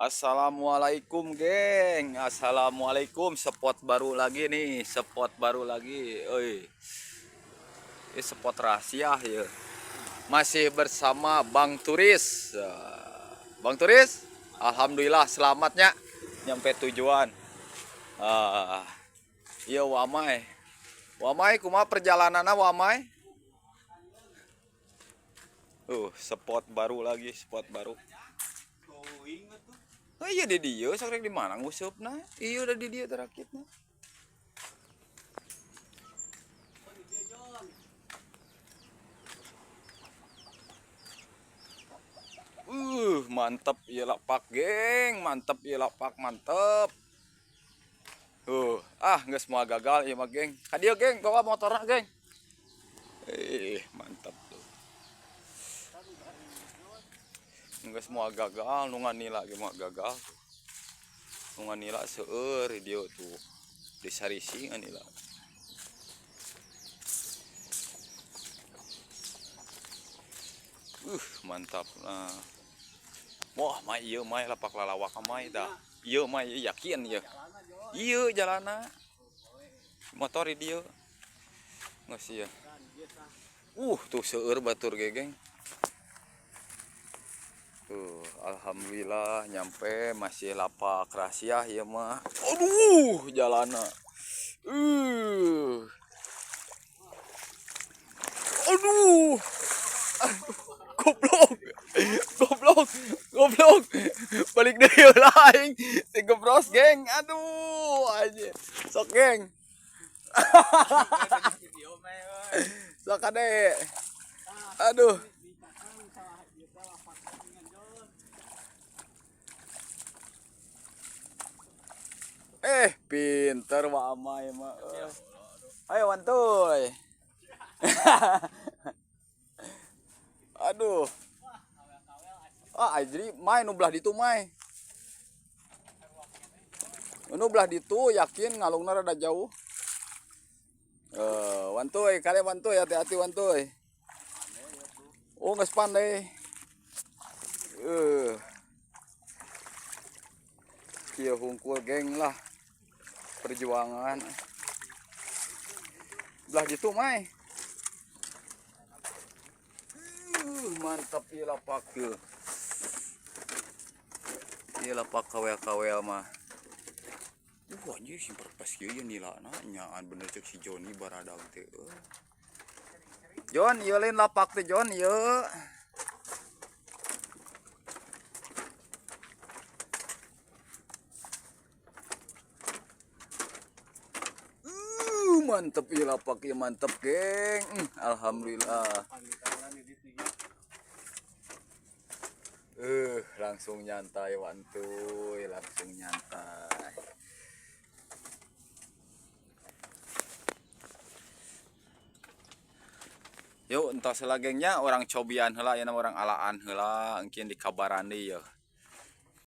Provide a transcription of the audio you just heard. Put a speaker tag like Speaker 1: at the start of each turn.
Speaker 1: Assalamualaikum geng. Assalamualaikum. Spot baru lagi nih. Spot baru lagi. Oi. Ini spot rahasia ya. Masih bersama Bang Turis. Bang Turis, alhamdulillah selamatnya nyampe tujuan. Ah, iya Wamai. Wamai kumaha perjalananna Wamai? Spot baru lagi, spot baru. Oh iya di dia, sok rek di mana ngusupna? Iya udah di dia terakitna. Mantep ieu lapak geng, mantep ieu lapak, mantep. Geus moal gagal ieu mah geng. Ka dieu geng, bawa motorna geng. Mantap tuh. Geus moal gagal, nu nganila ge moal gagal. Nu nganila seueur di dieu tuh. Di Sarisi nganila. Mantap nah. Wah, mai ieu mai lapak lalawak mai dah. Ieu mai ieu yakin ieu. Ieu jalana. Motor di dieu. Geus ieu. Tuh seueur batur ge geng. Tuh, alhamdulillah nyampe masih lapak rahasia ieu mah. Aduh, jalana. Aduh. Aduh. Goblok. Goblok. Goblok. Balik deui heula aing. Si gebros geng. Aduh, anjir. Sok geng. Sok kade. Aduh. Pinter Wamai mah. Ayo wantuy. Aduh. Ah, jadi mai nu belah ditu mai. Nu belah ditu yakin ngalungna rada jauh. Wantuy, kalian wantuy, hati-hati wantuy. Oh, geus pandai. Kieu hungkul geng lah. Perjuangan. Belah ditu mai. Mantap ieu lapak ieu. Ieu lapak kawel-kawel mah. Anjir sing perpes kieu ieu nilana nyaan bener cek si Joni baradang teh. Jon, ieu lain lapak teh Jon ieu. Mantep ieu lapak ieu mantep geng. Alhamdulillah. Langsung nyantai wantuy, langsung nyantai. Yuk, entos heula gengnya orang cobian heula, ayeuna orang alaan heula, engkin dikabaran deui yeuh.